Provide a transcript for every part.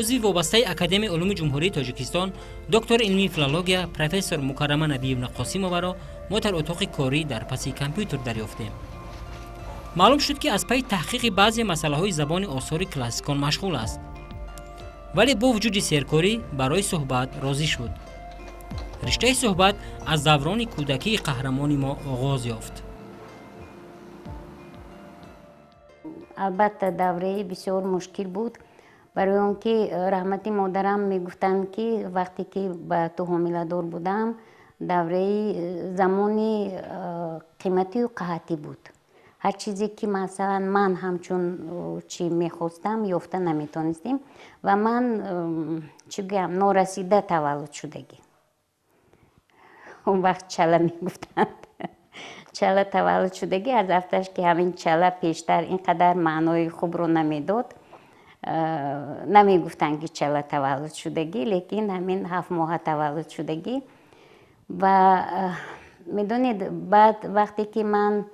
Узви вобастаи Академияи улуми Ҷумҳурии Тоҷикистон, доктори илмии филология, профессор Мукаррама Набиевна Қосимоваро мо дар утоқи корӣ дар паси компютер дарёфтем. Маълум шуд, ки аз пайи таҳқиқи баъзе масъалаҳои забони осори классикон машғул аст, вале бо вуҷуди серкорӣ барои суҳбат розӣ шуд. Риштаи суҳбат аз даврони кӯдакии қаҳрамони мо оғоз ёфт. Албатта, давраи бисёр мушкил буд, барои он ки раҳмати модарам мегуфтанд, ки вақте ки ба ту ҳомиладор будам, давраи замони қиматию қаҳатӣ буд. Ҳар чизе ки, масалан, ман ҳамчун чӣ мехостам, ёфта наметонистем ва ман, чӣ гӯям, норасида таваллуд шудагӣ. Он вақт чала мегуфтанд, чала таваллуд шудагӣ. Аз афташ ки ҳамин чала пештар ин қадар маънои хубро намедод, намегуфтанд, ки чала таваллуд шудагӣ, лекин ҳамин 7 моҳа таваллуд шудагӣ. Ва медонед, баъд вақте ки ман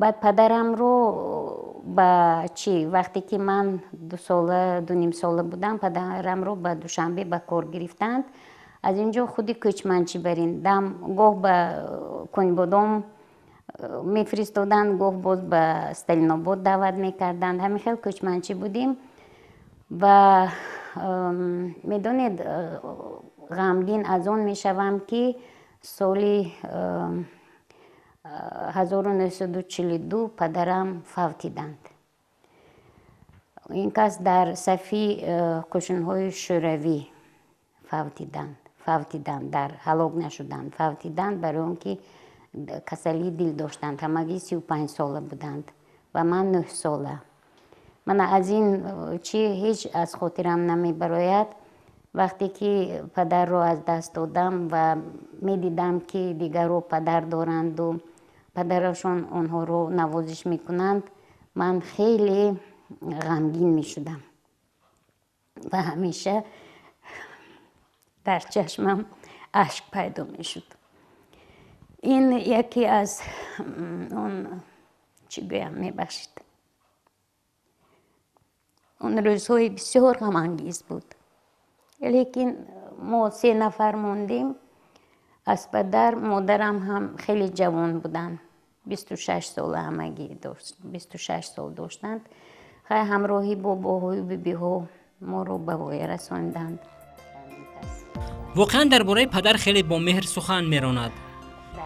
баъд падарамро ба чӣ, вақте ки ман 2 сола, 2.5 сола будам, падарамро ба Душанбе ба кор гирифтанд. Аз ин ҷо худи кӯчманчӣ барин дам гоҳ ба Кунибодом мефиристоданд, гоҳ боз ба Сталинобод даъват мекарданд. Ҳамин хел кӯчманчӣ будем. Ва медонед, ғамгин аз он мешавам, ки соли 1942 падарам фавтиданд. Ин кас дар сафи қӯшунҳои Шӯравӣ фавтиданд, дар ҳалок нашуданд, фавтиданд, барои он ки касалии дил доштанд. Ҳамагӣ 35 сола буданд ва ман 9 сола. Мана аз ин чӣ ҳеҷ аз хотирам намебарояд. Вақте ки падарро аз даст додам ва медидам, ки дигарро падар доранду падарашон онҳоро навозиш мекунанд, ман хеле ғамгин мешудам ва ҳамеша дар чашмам ашк пайдо мешуд. Ин яке аз он, чӣ гӯям, мебахшед, он рӯзҳои бисёр ғамангез буд. Лекин мо се нафар мондем аз падар. Модарам ҳам хеле ҷавон буданд, 26 сола ҳамагӣ, 26 сол доштанд. Хай, ҳамроҳи бобоҳою бибиҳо моро ба воя расонданд. Воқеан, дар бораи падар хеле бо меҳр сухан меронад.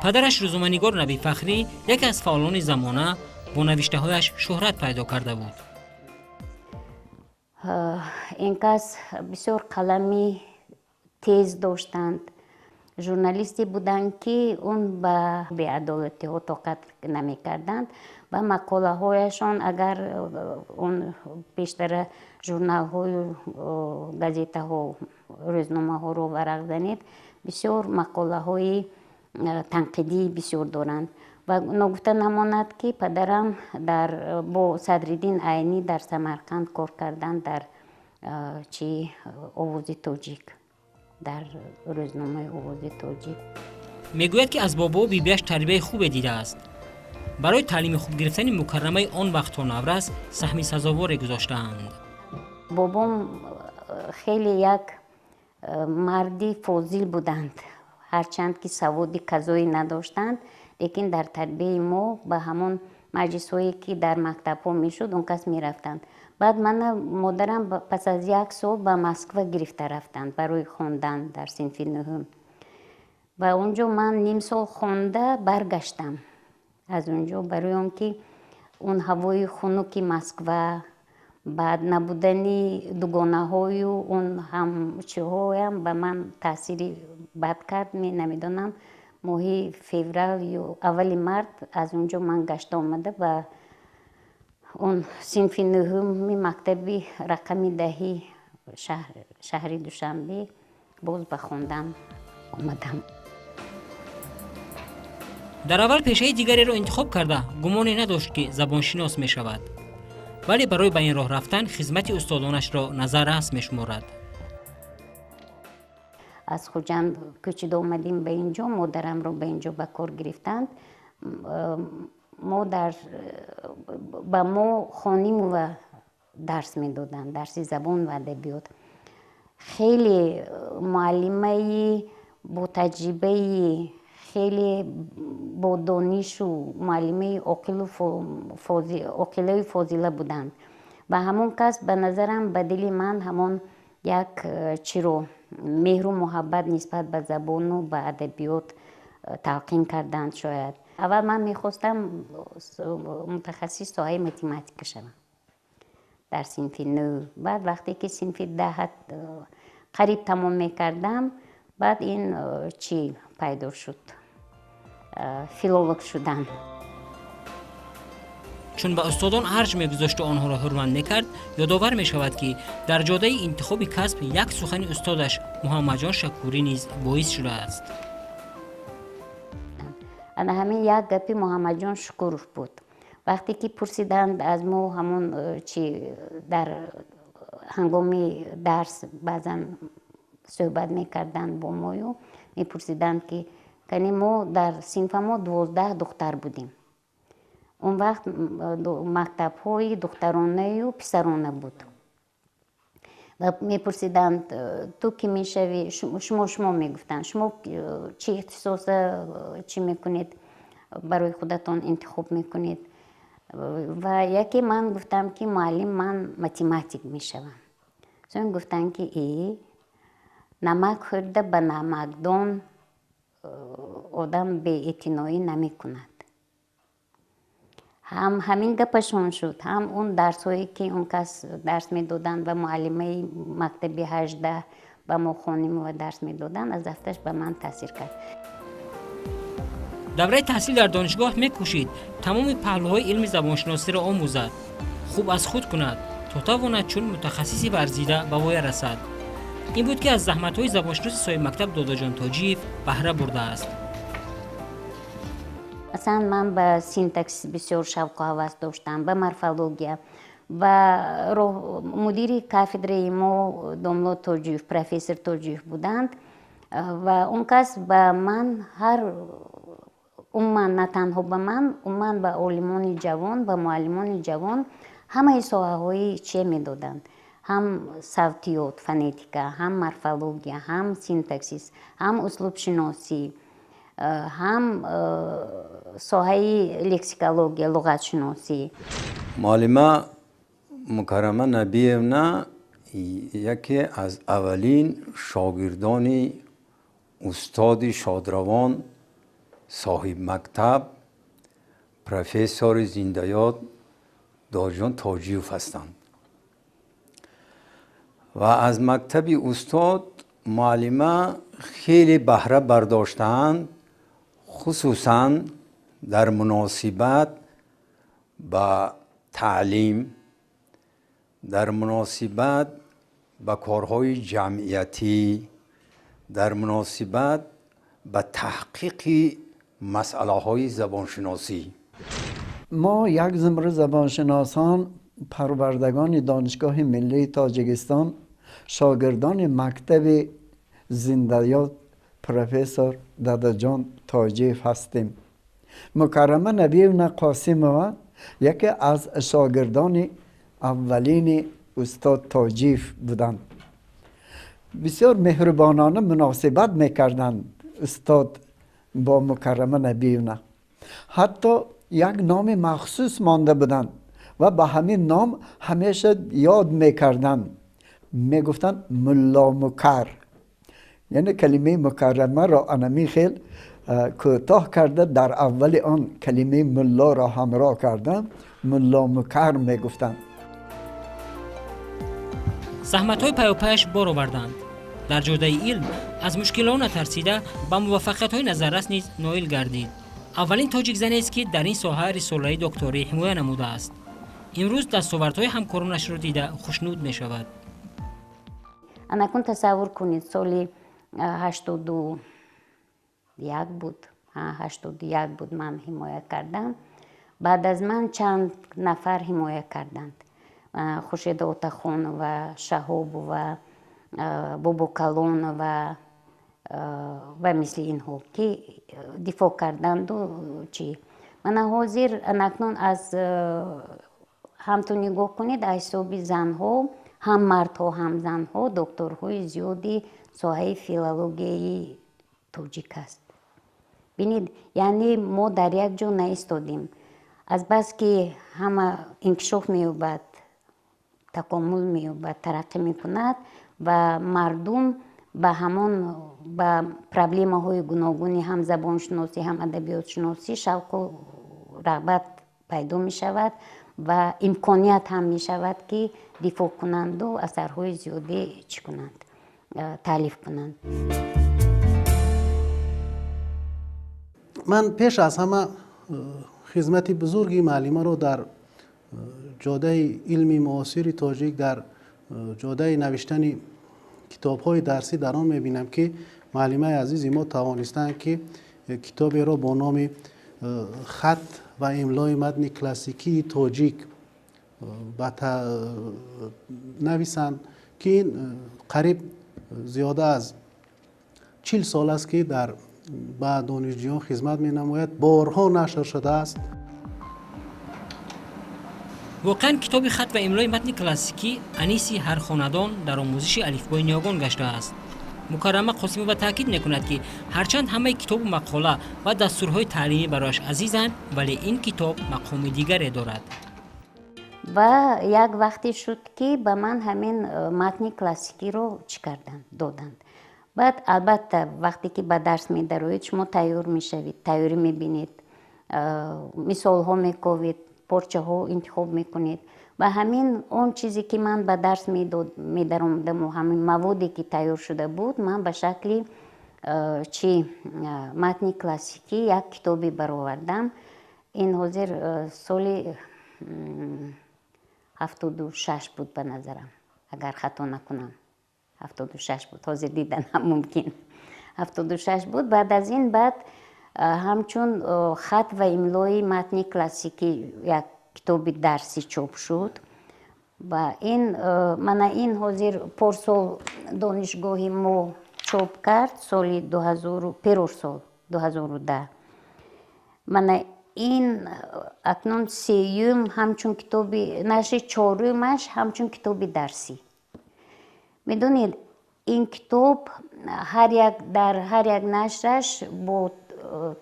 Падараш, рӯзноманигор Наби Фахрӣ, яке аз фаъолони замона, бо навиштаҳояш шӯҳрат пайдо карда буд. Ин кас бисёр қалами тез доштанд. Журналисте буданд, ки он ба беадолатиҳо тоқат намекарданд ва мақолаҳояшон, агар он пештара журналҳою газетаҳо, рӯзномаҳоро варақ занед, бисёр мақолаҳои танқидӣ бисёр доранд. Ва ногуфта намонад, ки падарам дар бо Садриддин Айнӣ дар Самарқанд кор карданд, дар чи, Овози Тоҷик, дар рӯзномаи Овози Тоҷик. Мегӯяд, ки аз бобову бибиаш тарбияи хубе дидааст. Барои таълими хуб гирифтани Мукаррамаи он вақтҳо наврас саҳми сазоворе гузоштаанд. Бобом хеле як марди фозил буданд. Ҳарчанд ки саводи казое надоштанд, лекин дар тарбияи мо ба ҳамон маҷлисҳое, ки дар мактабҳо мешуд, он кас мерафтанд. Баъд мана модарам пас аз як сол ба Москва гирифта рафтанд барои хондан дар синфи нӯҳум ва он ҷо ман ним сол хонда баргаштам аз он ҷо, барои он ки он ҳавои хунуки Москва, баъд набудани дугонаҳою он ҳамчиҳоям ба ман таъсири бад кард. Намедонам, моҳи феврал ё аввали март аз он ҷо ман гашта омада, ба он синфи нӯҳуми мактаби рақами 10-и шаҳри Душанбе боз ба хондан омадам. Дар аввал пешаи дигареро интихоб карда, гумоне надошт, ки забоншинос мешавад, вале барои ба ин роҳ рафтан хизмати устодонашро назаррас мешуморад. Аз Хуҷанд кӯчида омадем ба ин ҷо. Модарамро ба ин ҷо ба кор гирифтанд. Мо дар ба мо Хонимова дарс медоданд, дарси забон ва адабиёт. Хеле муаллимаи бо таҷрибаи, хеле бо донишу муаллимаи оқилаю фозила буданд. Ва ҳамон кас ба назарам, ба дили ман ҳамон як чиро, меҳру муҳаббат нисбат ба забону ба адабиёт талқин карданд шояд. Аввал ман мехостам мутахассис соҳаи математика шавам дар синфи 9. Баъд вақте ки синфи 10 қариб тамом мекардам, баъд ин чӣ пайдо шуд, филолог шудан. Чун ба устодон арҷ мегузошту онҳоро ҳурмат мекард, ёдовар мешавад, ки дар ҷодаи интихоби касб як сухани устодаш Муҳаммадҷон Шакурӣ низ боис шудааст. Ана ҳамин як гапи Муҳаммадҷон Шукуров буд. Вақте ки пурсиданд аз мо, ҳамон чи дар ҳангоми дарс баъзан суҳбат мекарданд бо мою, мепурсиданд, ки кани, мо дар синфа мо 12 духтар будем. Он вақт мактабҳои духтаронаю писарона буд. Ва мепурсиданд: «Ту кӣ мешавӣ?» Шумо мегуфтанд, шумо чӣ ихтисоса чӣ мекунед, барои худатон интихоб мекунед? Ва яке ман гуфтам, ки муаллим, ман математик мешавам. Сон гуфтанд, ки э, намак хӯрда ба намакдон одам беэътиноӣ намекунад. Ҳам ҳамин гапашон шуд, ҳам он дарсҳое, ки он кас дарс медоданд ва муаллимаи мактаби 18 ба мо Хонимова дарс медоданд, аз дафташ ба ман таъсир кард. Давраи таҳсил дар донишгоҳ мекӯшид тамоми паҳлӯҳои илми забоншиносиро омӯзад, хуб аз худ кунад, то тавонад чун мутахассиси варзида ба воя расад. Ин буд, ки аз заҳматҳои забоншиноси соҳибмактаб Додаҷон Тоҷиев баҳра бурдааст. Масалан, ман ба синтаксис бисёр шавқу ҳавас доштам, ба морфология. Ва мудири кафедраи мо домло Тоҷиев, профессор Тоҷиев буданд. Ва он кас ба ман ҳар, умуман на танҳо ба ман, умуман ба олимони ҷавон, ба муаллимони ҷавон ҳамаи соҳаҳои чие медоданд: ҳам савтиёт, фонетика, ҳам морфология, ҳам синтаксис, ҳам услубшиносӣ, ҳам соҳаи лексикология, луғатшиносӣ. Муаллима Мукаррама Набиевна яке аз аввалин шогирдони устоди шодравон, соҳибмактаб, профессори зиндаёд Додаҷон Тоҷиев ҳастанд ва аз мактаби устод муаллима хеле баҳра бардоштаанд, хусусан дар муносибат ба таълим, дар муносибат ба корҳои ҷамъиятӣ, дар муносибат ба таҳқиқи масъалаҳои забоншиносӣ. Мо як зумра забоншиносон, парвардагони Донишгоҳи миллии Тоҷикистон, шогирдони мактаби зиндаёд профессор Дадаҷон Тоҷиев ҳастем. Мукаррама Набиевна Қосимова яке аз шогирдони аввалини устод Тоҷиев буданд. Бисёр меҳрубонона муносибат мекарданд устод бо Мукаррама Набиевна. Ҳатто як номи махсус монда буданд ва ба ҳамин ном ҳамеша ёд мекарданд. Мегуфтанд Мулло Мукар, яъне калимаи Мукаррамаро анами хел кӯтоҳ карда, дар аввали он калимаи муллоро ҳамроҳ карда, Мулло Мукар мегуфтанд. Заҳматҳои паёпаяш бор оварданд. Дар ҷодаи илм аз мушкилҳо натарсида, ба муваффақиятҳои назаррас низ ноил гардид. Аввалин тоҷикзанест, ки дар ин соҳа рисолаи докторӣ ҳимоя намудааст. Имрӯз дастовардҳои ҳамкоронашро дида хушнуд мешавад. Анакун тасаввур кунед, соли 81 буд, 81 буд, ман ҳимоя кардам. Баъд аз ман чанд нафар ҳимоя карданд: Хуршеда Отахонова, Шаҳобова, Бобокалонова ва мисли инҳо, ки дифоъ карданду. Чӣ мана ҳозир, анакнун аз Ҳам ту нигоҳ кунед, аз ҳисоби занҳо, ҳам мардҳо, ҳам занҳо докторҳои зиёди соҳаи филологияи тоҷик аст. Бинед, яъне мо дар як ҷо наистодем. Азбаски ҳама инкишоф меёбад, такомул меёбад, тараққӣ мекунад ва мардум ба ҳамон ба проблемаҳои гуногуни ҳам забоншиносӣ, ҳам адабиётшиносӣ шавқу рағбат пайдо мешавад ва имконият ҳам мешавад, ки дифоъ кунанду асарҳои зиёде чӣ кунанд, таълиф кунанд. Ман пеш аз ҳама хизмати бузурги муаллимаро дар ҷодаи илми муосири тоҷик, дар ҷодаи навиштани китобҳои дарсӣ дар он мебинам, ки муаллимаи азизи мо тавонистанд, ки китоберо бо номи хат ва имлои матни классикии тоҷик нависанд, ки ин қариб зиёда аз 40 сол аст, ки дар ба донишҷӯён хизмат менамояд, борҳо нашр шудааст. Воқеан, китоби хат ва имлои матни классикӣ аниси ҳар хонадон дар омӯзиши алифбои ниёгон гаштааст. Мукаррама Қосимова таъкид мекунад, ки ҳарчанд ҳамаи китобу мақола ва дастурҳои таълимӣ барояш азизанд, вале ин китоб мақоми дигаре дорад. Ва як вақте шуд, ки ба ман ҳамин матни классикиро чӣ карданд, доданд. Баъд албатта вақте ки ба дарс медароед, шумо тайёр мешавед, тайёрӣ мебинед, мисолҳо мековед, порчаҳо интихоб мекунед. Ва ҳамин он чизе ки ман ба дарс медаромадаму ҳамин маводе ки тайёр шуда буд, ман ба шакли чи матни классикӣ як китобе баровардам. Ин ҳозир соли 76 буд ба назарам, агар хато накунам. 76 буд, ҳозир диданам мумкин. 76 буд. Баъд аз ин баъд ҳамчун хат ва имлои матни классикӣ як китоби дарсӣ чоп шуд. Ва ин мана ин ҳозир порсол донишгоҳи мо чоп кард, соли дуҳазору перорсол 2010. Мана ин акнун сеюм ҳамчун китоби нашри чорумаш ҳамчун китоби дарсӣ. Медонед, ин китоб дар ҳар як нашраш бо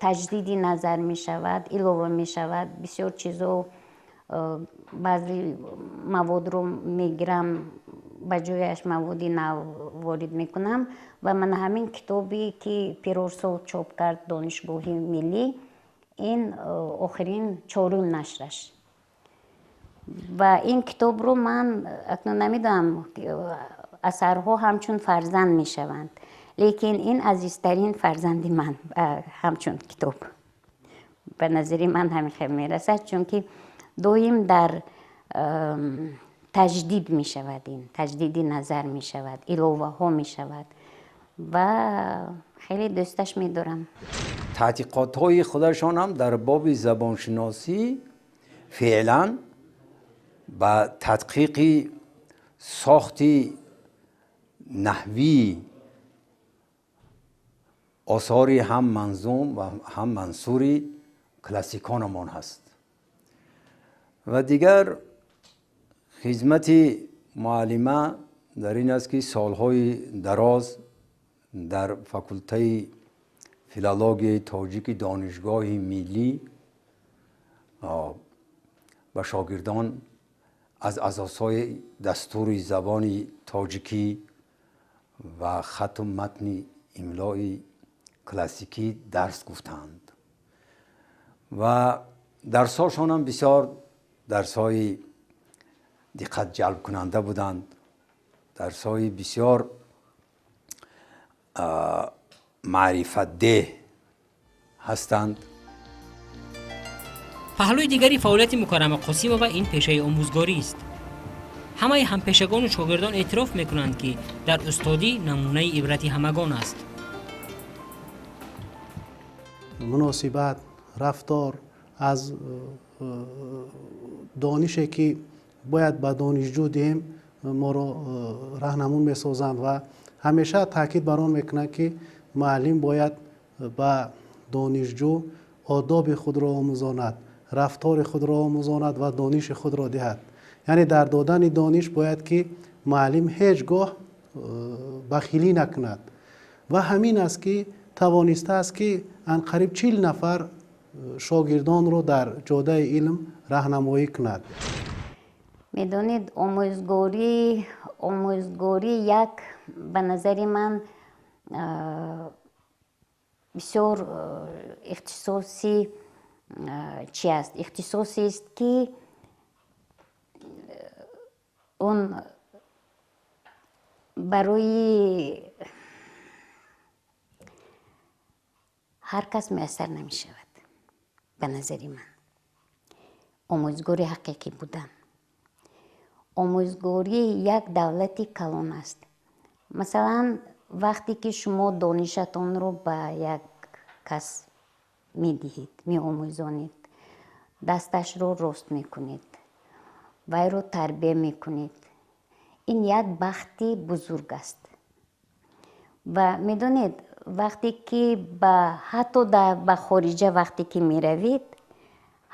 таҷдиди назар мешавад, илова мешавад, бисёр чизо, баъзе маводро мегирам, ба ҷояш маводи нав ворид мекунам. Ва мана ҳамин китобе ки перорсол чоп кард Донишгоҳи миллӣ, ин охирин чорум нашраш. Ва ин китобро ман акнун намедонам, асарҳо ҳамчун фарзанд мешаванд, лекин ин азизтарин фарзанди ман ҳамчун китоб ба назари ман ҳамин хел мерасад, чунки доим дар таҷдид мешавад, ин таҷдиди назар мешавад, иловаҳо мешавад ва хеле дӯсташ медорам. Таҳқиқотҳои худашон ҳам дар боби забоншиносӣ феълан ба тадқиқи сохти наҳвии осори ҳам манзум ва ҳам мансури классиконамон ҳаст. Ва дигар хизмати муаллима дар ин аст, ки солҳои дароз дар факултаи филологияи тоҷики Донишгоҳи миллӣ ба шогирдон аз асосҳои дастури забони тоҷикӣ ва хату матни имлои классикӣ дарс гуфтанд. Ва дарсҳошонам бисёр дарсҳои диққат ҷалбкунанда буданд, дарсҳои бисёр маърифатдеҳ ҳастанд. Паҳлӯи дигари фаъолияти Мукаррама Қосимова ин пешаи омӯзгорист. Ҳамаи ҳампешагону шогирдон эътироф мекунанд, ки дар устодӣ намунаи ибрати ҳамагон аст. Муносибат, рафтор аз донише ки бояд ба донишҷӯ диҳем, моро раҳнамун месозанд ва ҳамеша таъкид бар он мекунанд, ки муаллим бояд ба донишҷӯ одоби худро омӯзонад, рафтори худро омӯзонад ва дониши худро диҳад. Яъне дар додани дониш бояд ки муаллим ҳеҷ гоҳ бахилӣ накунад ва ҳамин аст ки тавонистааст ки анқариб 40 нафар шогирдонро дар ҷодаи илм раҳнамоӣ кунад. Медонед, омӯзгорӣ як ба назари ман бисёр ихтисоси чи аст? Ихтисосест, ки он барои ҳар кас муяссар намешавад. Ба назари ман омӯзгори ҳақиқӣ будан, омӯзгорӣ як давлати калон аст. Масалан, вақте ки шумо донишатонро ба як кас медиҳед, меомӯзонед, дасташро рост мекунед, вайро тарбия мекунед, ин як бахти бузург аст. Ва медонед, вақте ки ҳатто ба хориҷа вақте ки меравед,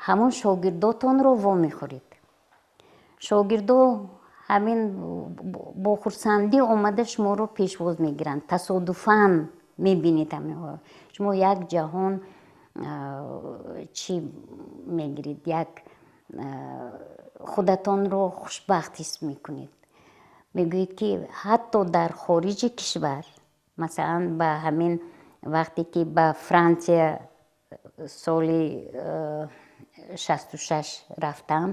ҳамон шогирдотонро вомехӯред. Шогирдо ҳамин бо хурсандӣ омада шуморо пешвоз мегиранд. Тасодуфан мебинед ҳаминҳо. Шумо як ҷаҳон чӣ мегиред, як худатонро хушбахт ҳис мекунед. Мегӯед, ки ҳатто дар хориҷи кишвар, масалан, ба ҳамин вақте ки ба Франсия соли 66 рафтам,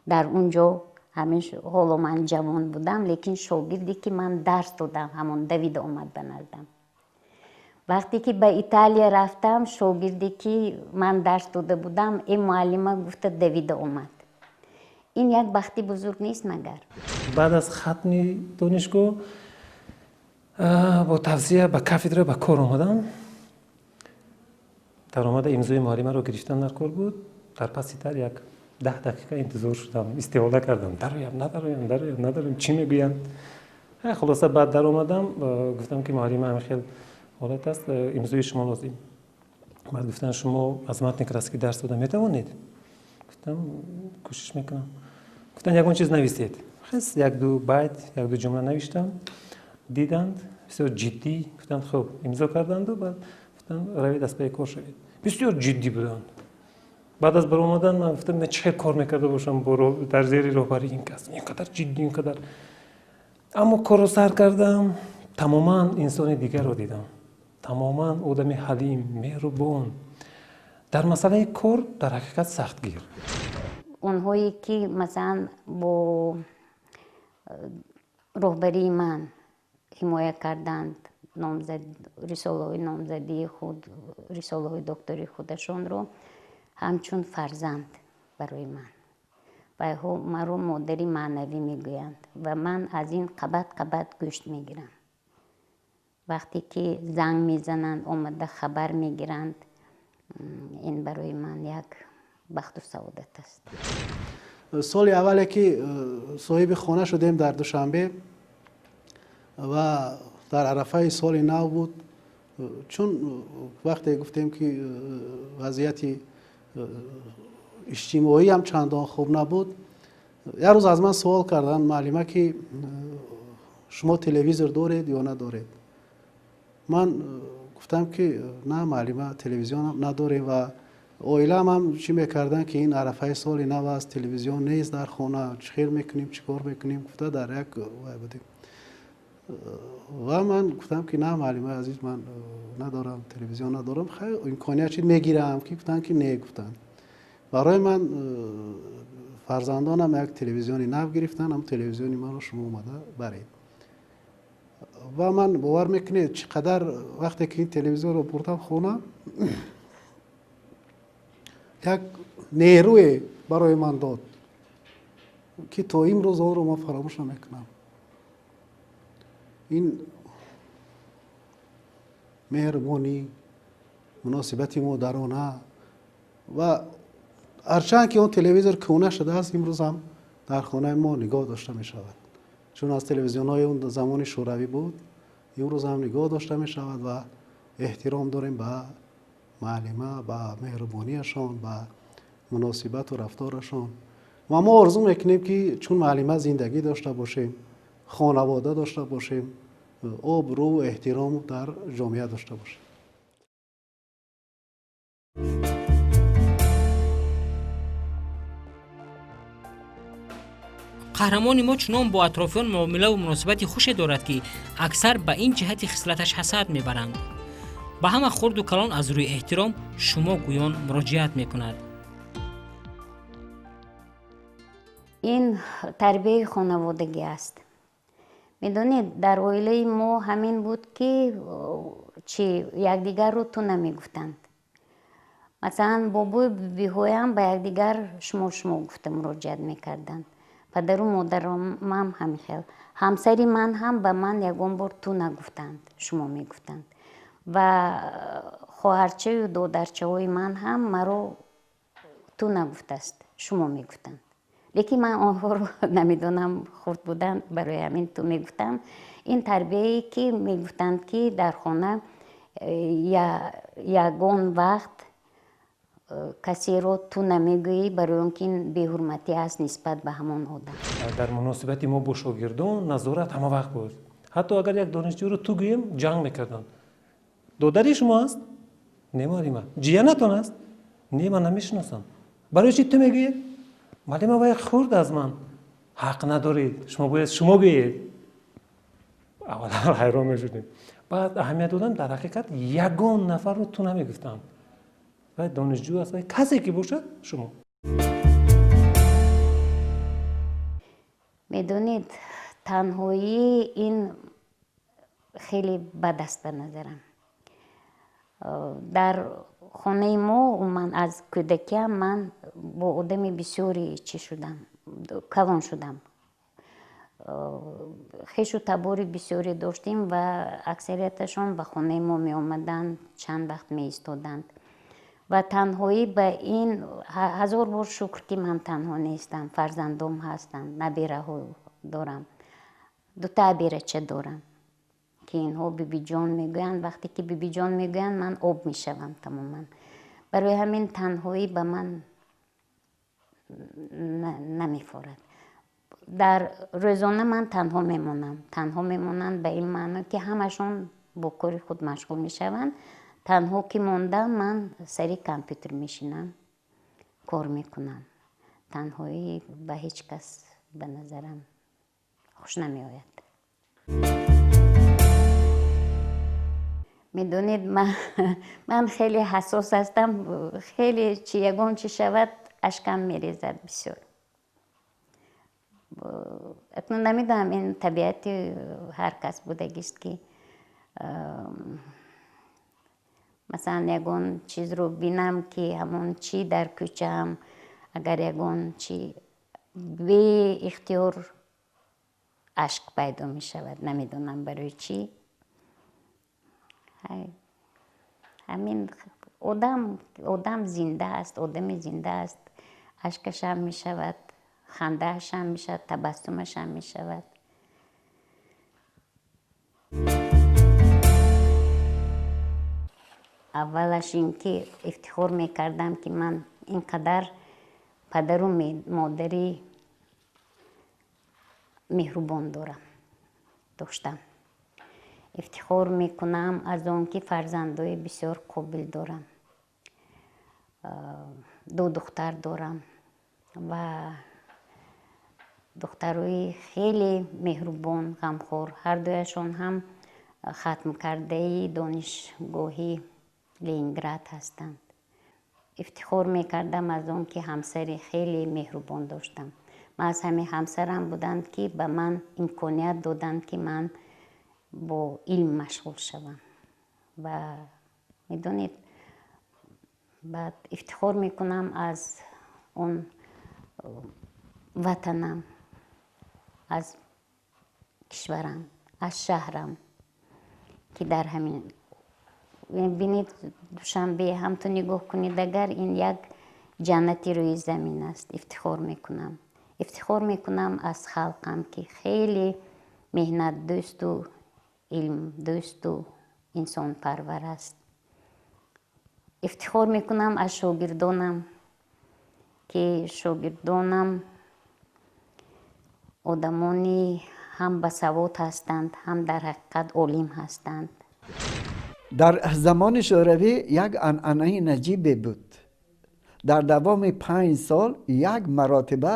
дар он ҷо ҳамин ҳоло ман ҷавон будам, лекин шогирде ки ман дарс додам, ҳамон давида омад ба наздам. Вақте ки ба Италия рафтам, шогирде ки ман дарс дода будам, э муаллима гуфта давида омад. Ин як бахти бузург нест магар? Баъд аз хатми донишгоҳ бо тавсия ба кафедра ба кор омадам. Даромада имзои муаллимаро гирифтан дар кор буд. Дар паси дар як 10 дақиқа интизор шудам, истиҳола кардам, дароям, надароям, дароям, надароям, чӣ мегӯянд. Хулоса, баъд даромадам, гуфтам, ки муаллима, ҳамин хел ҳолат аст, имзои шумо лозим. Баъд гуфтанд, шумо аз матни классикӣ дарс дода метавонед? Гуфтам, кӯшиш мекунам. Гуфтанд, ягон чиз нависед. Хес як-ду байт, як-ду ҷумла навиштам, диданд, бисёр ҷиддӣ гуфтанд, хуб, имзо карданду баъд гуфтанд, равед, аз пайи кор шавед. Бисёр ҷиддӣ буданд. Баъд аз баромадан ман гуфтам, ман чӣ хел кор мекарда бошам дар зери роҳбарии ин кас, ин қадар ҷиддӣ, ин қадар. Аммо корро сар кардам, тамоман инсони дигарро дидам, тамоман одами ҳалим, меҳрубон, дар масъалаи кор дар ҳақиқат сахтгир. Онҳое ки масалан бо роҳбарии ман ҳимоя карданд рисолаҳои номзадии худ, рисолаҳои доктории худашонро, ҳамчун фарзанд барои ман. Вайҳо маро модари маънавӣ мегӯянд ва ман аз ин қабат қабат гӯшт мегирам. Вақте ки занг мезананд, омада хабар мегиранд, ин барои ман як бахту саодат аст. Соли аввале ки соҳиби хона шудем дар Душанбе ва дар арафаи соли нав буд, чун вақте гуфтем ки вазъияти иҷтимоиам чандон хуб набуд, як рӯз аз ман суол карданд муаллима, ки шумо телевизор доред ё надоред? Ман гуфтам, ки на, муаллима, телевизионам надорем ва оилаам ҳам чӣ мекарданд, ки ин арафаи соли нав аст, телевизион нест дар хона, чӣ хел мекунем, чӣ кор мекунем, гуфта дар як вай будем. Ва ман гуфтам, ки на, муаллимаи азиз, ман надорам, телевизион надорам, хайр, имконият чи мегирам, ки гуфтанд, ки не, гуфтанд. Барои ман фарзандонам як телевизиони нав гирифтанд, ҳам телевизиони маро шумо омада баред. Ва ман бовар мекунед, чӣ қадар вақте ки ин телевизионро бурдам хона, як нерӯе барои ман дод, ки то имрӯз онро ман фаромӯш намекунам. Ин меҳрубонӣ, муносибати модарона. Ва ҳарчанд ки он телевизор кӯҳна шудааст, имрӯз ҳам дар хонаи мо нигоҳ дошта мешавад, чун аз телевизионҳои он замони шӯравӣ буд, имрӯз ҳам нигоҳ дошта мешавад ва эҳтиром дорем ба муаллима, ба меҳрубонияшон, ба муносибату рафторашон. Ва мо орзу мекунем, ки чун муаллима зиндагӣ дошта бошем, хонавода дошта бошем, обрӯву эҳтиром дар ҷомеа дошта бошем. Қаҳрамони мо чунон бо атрофиён муомилаву муносибати хуше дорад, ки аксар ба ин ҷиҳати хислаташ ҳасад мебаранд. Ба ҳама хурду калон аз рӯи эҳтиром шумо гӯён муроҷиат мекунад. Ин тарбияи хонаводагӣ аст. Медонед, дар оилаи мо ҳамин буд, ки чи якдигарро ту намегуфтанд. Масалан, бобою бибиҳоям ба якдигар шумо шумо гуфта муроҷиат мекарданд. Падару модарамам ҳамин хел. Ҳамсари ман ҳам ба ман ягон бор ту нагуфтанд, шумо мегуфтанд. Ва хоҳарчаю додарчаҳои ман ҳам маро ту нагуфтааст, шумо мегуфтанд. Лекин ман онҳоро намедонам, хурд будам, барои ҳамин ту мегуфтам. Ин тарбияе, ки мегуфтанд, ки дар хона ягон вақт касеро ту намегӯӣ, барои он ки ин беҳурматӣ аст нисбат ба ҳамон одам. Дар муносибати мо бо шогирдон назорат ҳама вақт буд. Ҳатто агар як донишҷӯро ту гӯем, ҷанг мекарданд. Додари шумо аст? Не, муаллима. Ҷиянатон аст? Не, ман намешиносам. Барои чи ту мегӯед? Муаллима, вай хурд аз ман. Ҳақ надоред, шумо бояд шумо гӯед. Аввал ҳайрон мешудем. Баъд аҳамият додам, дар ҳақиқат ягон нафарро ту намегуфтам. Вай донишҷӯ аст, вай касе ки бошад, шумо. Медонед, танҳоӣ ин хеле бад аст ба назарам. Дар хонаи мо умуман аз кӯдакиам ман бо одами бисёре чӣ шудам, калон шудам. Хешу табори бисёре доштем ва аксарияташон ба хонаи мо меомаданд, чанд вақт меистоданд. Ва танҳоӣ ба ин ҳазор бор шукр, ки ман танҳо нестам, фарзандом ҳастанд, набераҳо дорам, дута аберача дорам, ки инҳо бибиҷон мегӯянд. Вақте ки бибиҷон мегӯянд, ман об мешавам тамоман. Барои ҳамин танҳоӣ ба ман намефорад. Дар рӯзона ман танҳо мемонам. Танҳо мемонанд ба ин маъно, ки ҳамашон бо кори худ машғул мешаванд. Танҳо ки мондам, ман сари компютер мешинам, кор мекунам. Танҳоӣ ба ҳеҷ кас ба назарам хуш намеояд. Медонед, ман хеле ҳассос ҳастам, хеле чи ягон чи шавад, ашкам мерезад бисёр. Акнун намедонам, ин табиати ҳар кас будагист, ки масалан ягон чизро бинам, ки ҳамон чи дар кӯчаам, агар ягон чи, беихтиёр ашк пайдо мешавад. Намедонам барои чӣ. Ҳамин одам зинда аст, одами зинда аст, ашкашам мешавад, хандаашам мешавад, табассумашам мешавад. Аввалаш ин ки ифтихор мекардам, ки ман ин қадар падару модари меҳрубон дорам, доштам. Ифтихор мекунам аз он ки фарзандои бисёр қобил дорам, ду духтар дорам ва духтарои хеле меҳрубон, ғамхор. Ҳардуяшон ҳам хатмкардаи донишгоҳи Ленинград ҳастанд. Ифтихор мекардам аз он ки ҳамсари хеле меҳрубон доштам. Ман аз ҳамин ҳамсарам буданд, ки ба ман имконият доданд, ки ман бо илм машғул шавам. Ва медонед, баъд ифтихор мекунам аз он ватанам, аз кишварам, аз шаҳрам, ки дар ҳамин бинед, Душанбе ҳам ту нигоҳ кунед, агар ин як ҷаннати рӯи замин аст. Ифтихор мекунам, ифтихор мекунам аз халқам, ки хеле меҳнатдӯсту илмдӯсту инсонпарвар аст. Ифтихор мекунам аз шогирдонам, ки шогирдонам Одамони ҳам басавод ҳастанд, ҳам дар ҳақиқат олим ҳастанд. Дар замони Шӯравӣ як анъанаи наҷибе буд. Дар давоми 5 сол як маротиба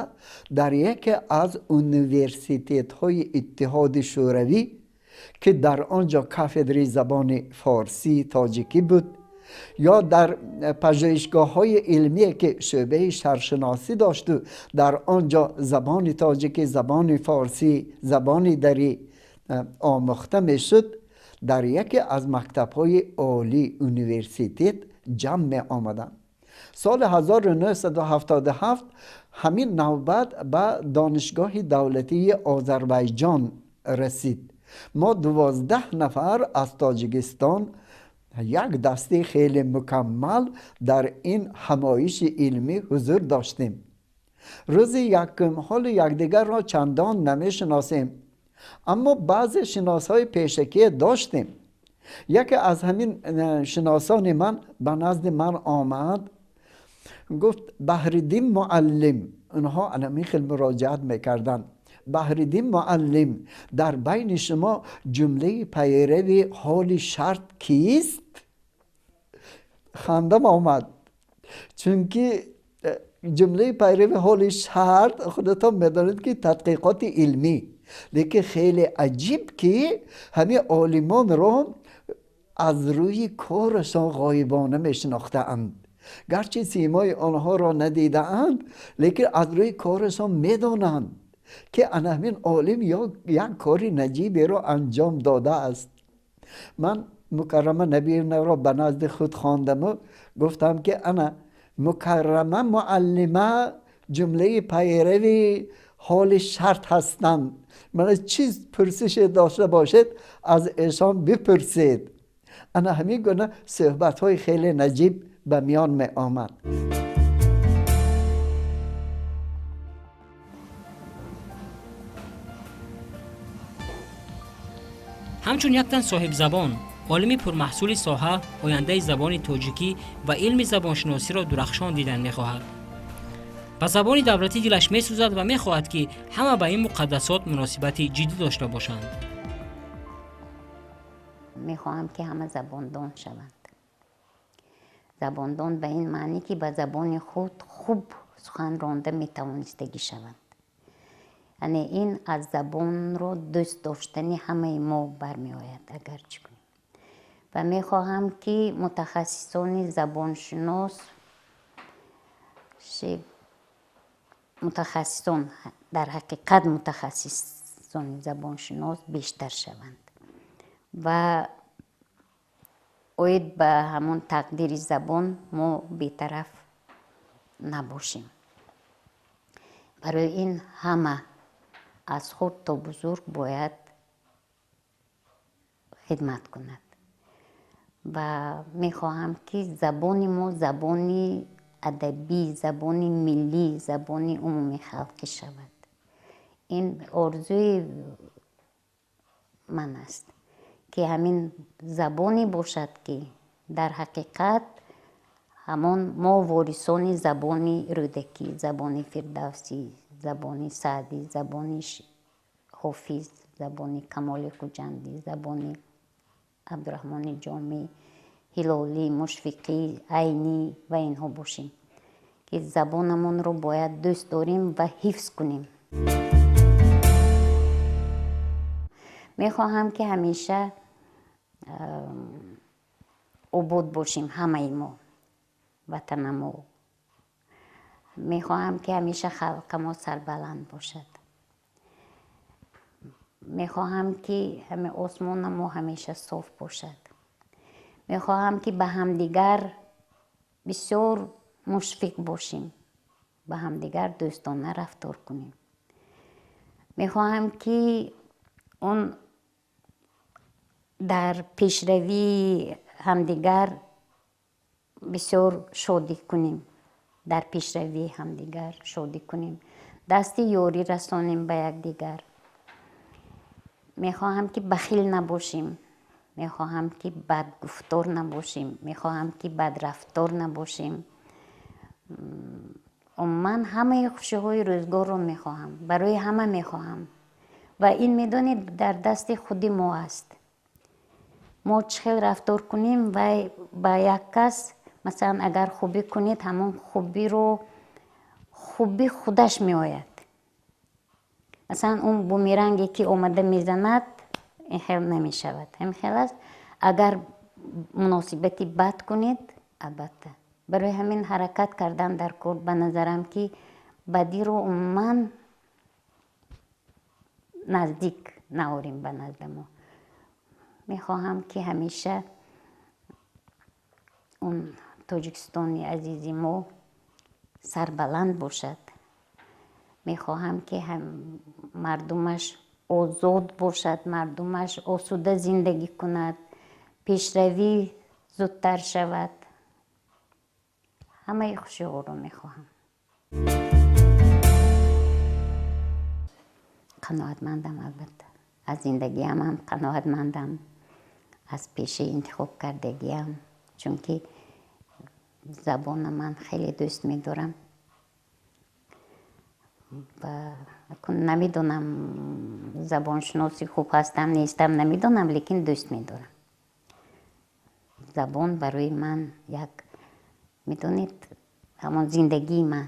дар яке аз университетҳои Иттиҳоди Шӯравӣ, ки дар он ҷо кафедраи забони форсии тоҷикӣ буд, ё дар пажӯҳишгоҳҳои илмие, ки шӯъбаи шаҳршиносӣ дошту дар он ҷо забони тоҷикӣ, забони форсӣ, забони дарӣ омӯхта мешуд, дар яке аз мактабҳои олии университет ҷамъ меомаданд. Соли 1977 ҳамин навбат ба Донишгоҳи давлатии Озарбайҷон расид. Мо 12 нафар аз Тоҷикистон як дастаи хеле мукаммал дар ин ҳамоиши илмӣ ҳузур доштем. Рӯзи якум ҳоли якдигарро чандон намешиносем, аммо баъзе шиносҳои пешакие доштем. Яке аз ҳамин шиносони ман ба назди ман омад, гуфт: Баҳриддин муаллим. Онҳо анамин хел муроҷиат мекарданд. Баҳриддин муаллим, дар байни шумо ҷумлаи пайрави ҳоли шарт кист? Хандам омад, чунки ҷумлаи пайрави ҳоли шарт худатон медонед, ки тадқиқоти илмӣ, лекин хеле аҷиб, ки ҳамин олимонро аз рӯи корашон ғоибона мешинохтаанд. Гарчи симои онҳоро надидаанд, лекин аз рӯи корашон медонанд, ки ана ҳамин олим ё як кори наҷиберо анҷом додааст. Ман Мукаррама Набиевнаро ба назди худ хондаму гуфтам, ки ана Мукаррама муаллима ҷумлаи пайрави ҳоли шарт ҳастанд. Мана чиз пурсише дошта бошед, аз эшон бипурсед. Ана ҳамин гуна суҳбатҳои хеле наҷиб ба миён меомад. Ҳамчун як тан соҳибзабон, олими пурмаҳсули соҳа, ояндаи забони тоҷикӣ ва илми забоншиносиро дурахшон дидан мехоҳад. Ба забони давлатӣ дилаш месӯзад ва мехоҳад, ки ҳама ба ин муқаддасот муносибати ҷиддӣ дошта бошанд. Мехоҳам, ки ҳама забондон шаванд. Забондон ба ин маънӣ, ки ба забони худ хуб сухан ронда метавонистагӣ шаванд. Яъне ин аз забонро дӯст доштани ҳамаи мо бармеояд, агар чӣ кунем. Ва мехоҳам, ки мутахассисони забоншинос, мутахассисон, дар ҳақиқат мутахассисони забоншинос бештар шаванд ва оид ба ҳамон тақдири забон мо бетараф набошем. Барои ин ҳама аз хурд то бузург бояд хидмат кунад. Ва мехоҳам, ки забони мо забони адабӣ, забони миллӣ, забони умумихалқӣ шавад. Ин орзуи ман аст, ки ҳамин забоне бошад, ки дар ҳақиқат ҳамон мо ворисони забони Рӯдакӣ, забони Фирдавсӣ, забони Саъдӣ, забони Ҳофиз, забони Камоли Хуҷандӣ, забони Абдураҳмони Ҷомӣ, Ҳилолӣ, Мушфиқӣ, Айнӣ ва инҳо бошем, ки забонамонро бояд дӯст дорем ва ҳифз кунем. Мехоҳам, ки ҳамеша обод бошем ҳамаи мо, ватанамо. Мехоҳам, ки ҳамеша халқамо сарбаланд бошад. Мехоҳам, ки ҳаме осмонамо ҳамеша соф бошад. Мехоҳам, ки ба ҳамдигар бисёр мушфиқ бошем, ба ҳамдигар дӯстона рафтор кунем. Мехоҳам, ки он дар пешравии ҳамдигар бисёр шодӣ кунем, дар пешравии ҳамдигар шодӣ кунем, дасти ёрӣ расонем ба якдигар. Мехоҳам, ки бахил набошем, мехоҳам, ки бадгуфтор набошем, мехоҳам, ки бадрафтор набошем. Умуман ҳамаи хушиҳои рӯзгорро мехоҳам, барои ҳама мехоҳам. Ва ин, медонед, дар дасти худи мо аст. Мо чӣ хел рафтор кунем, вай ба як кас, масалан, агар хубӣ кунед, ҳамон хубиро, хубӣ худаш меояд. Масалан, он бумеранге ки омада мезанад, ин хел намешавад. Ҳамин хел аст. Агар муносибати бад кунед, албатта. Барои ҳамин ҳаракат кардан дар кор, ба назарам, ки бадиро умуман наздик наорем ба назди мо. Мехоҳам, ки ҳамеша он Тоҷикистони азизи мо сарбаланд бошад. Мехоҳам, ки мардумаш озод бошад, мардумаш осуда зиндагӣ кунад, пешравӣ зудтар шавад. Ҳамаи хушиҳоро мехоҳам. Қаноатмандам, албатта. Аз зиндагиам ҳам қаноатмандам, аз пешаи интихоб кардагиам, чунки забона ман хеле дӯст медорам. Ва намедонам, забоншиноси хуб ҳастам, нестам, намедонам, лекин дӯст медорам. Забон барои ман як, медонед, ҳамон зиндагии ман.